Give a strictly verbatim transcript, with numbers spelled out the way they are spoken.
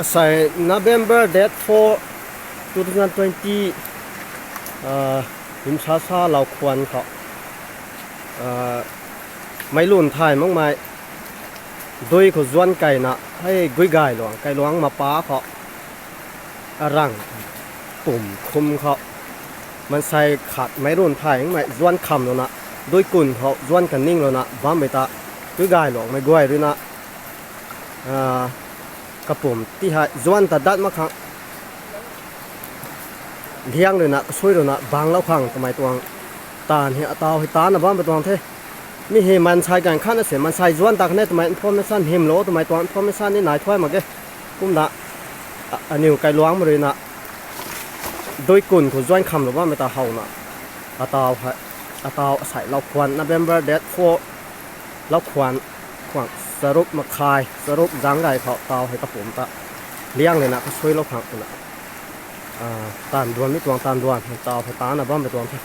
Asai November date four, two thousand twenty, uh, Himsasa Laukhuan kho, uh, Mailun Thai Mangmai, Dui kho Zuan Kaina, Hai Gui Gai Luang, Kai Luang Mapa kho, Arang Pum Khum kho, Mansai Khat Mailun Thai Mangmai, Zuan Kham Lona, Dui Kun kho, Zuan Kaning Lona, Bambeta, Gui Gai Luang Mai Guai Rina, uh, Kapum ti hai zuan ta dat makhang. Liang runa, kasui runa, bang lau khang, tamai tuang. Tan hi atau hi tan abam tuang the. Mi hi mansai kan khan ase, mansai zuan ta khane, tamai information him lo, tamai tuang information ni nai thoi ma ke. Kum da, a, aniu Kai Luang ma runa. Dui Kun kho Zuan Kham Lo ba me ta hau na. Atau hai, atau asai Laukhuan, November date four. Laukhuan, khuang, Sarup Makhai, Sarup Zanggai kho, tau hai kapum ta. Liang le na kasui lo khang na. Ah, tan duan mi tuang tan duan, tau hai tan abam mi tuang the.